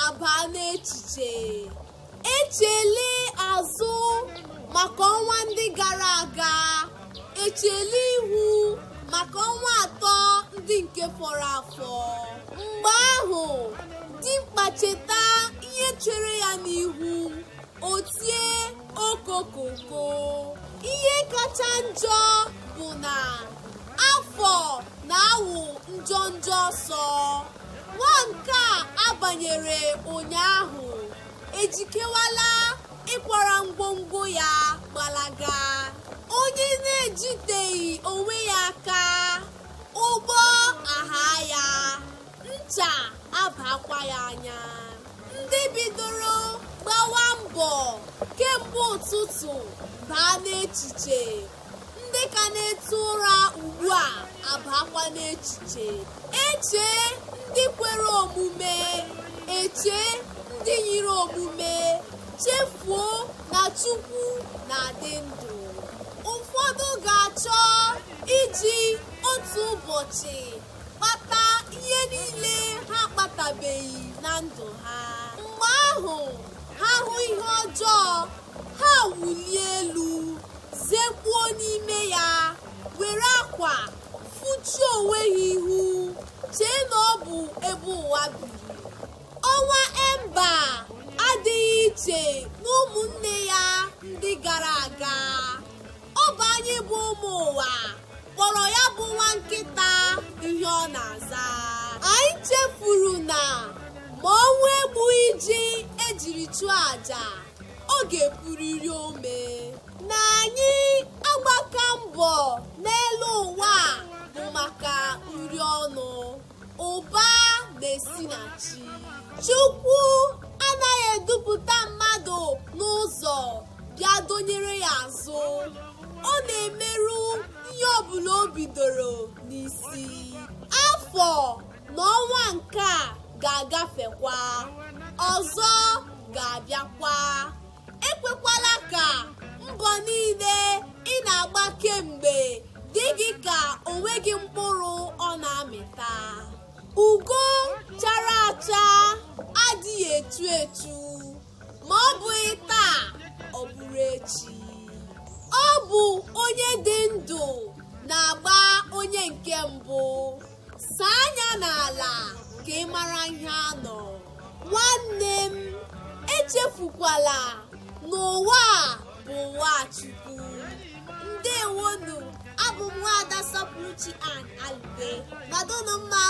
Abaa n'echiche, echele azụ maka ọnwa ndị gara aga, echele ihu maka ọnwa 3 ndị nke fọrọ afọ. Mgbe ahụ, dimkpa cheta ihe chere ya n'ihu, o tie okokoko. Ihe kacha njọ bụ na afọ na-awụ njọ njọ ọsọ. Nwa nke a abanyere ụnyaahụ ejikewala ịkwara ngwongwo ya gbalaga. Onye na-ejiteghị onwe ya aka, ụgbọ aha ya, ncha abakwa ya anya. Ndị bidoro gbawa mbọ kemgbe ụtụtụ baa n'echiche, ndị ka na-etu ụra ugbu a abakwa n'echiche. Eche ndị kwere omume, eche ndị yiri omume, chefuo na Chukwu na-adị ndụ. Ụfọdụ ga-achọ iji otu ụbọchị kpata ihe niile ha akpatabeghị na ndụ ha. Mgbe ahụ ha hụ ihe ọjọọ, ha wulie elu, zekpuo n'ime ya, were akwa fụchie onwe ha ihu, chee na ọ bụ ebe ụwa biri. Ọnwa Emba adịghị iche n'ụmụnne ya ndị gara aga. Ọ bụ anyị bụ ụmụ ụwa kpọrọ ya bụ nwa nkịta ihe ọ na-aza. Anyị chefuru na ma ọnwụ egbughị ji ejiri chụọ àjà, ọ ga-epuriri ome. Na anyị agbaka mbọ n'elu ụwa a bụ maka nri ọnụ. Ụba na-esi na chi. Chukwu anaghị edupụta mmadụ n'ụzọ bịa donyere ya azụ. Ọ na-emerụ ihe ọbụla o bidoro n'isi. Afọ na ọnwa nke a ga-agafekwa, ọzọ ga-abịakwa. Ekwekwala ka mbọ niile ị na-agba kemgbe dị gị ka o nweghị mkpụrụ ọ na-amịta. Ugo chara acha adịghị echu echu, ma ọ bụghị taa, ọ bụrụ echi. Ọ bụ onye dị ndụ na-agba onye nke mbụ. Saa anya n'ala ka ị mara ihe a nọ. Nwanne m, echefukwala na ụwa a bụ ụwa Chukwu. Ndewonu, abụ m Nwaada Sọpụrụchi Ann Alube. Nọdụnụ mma.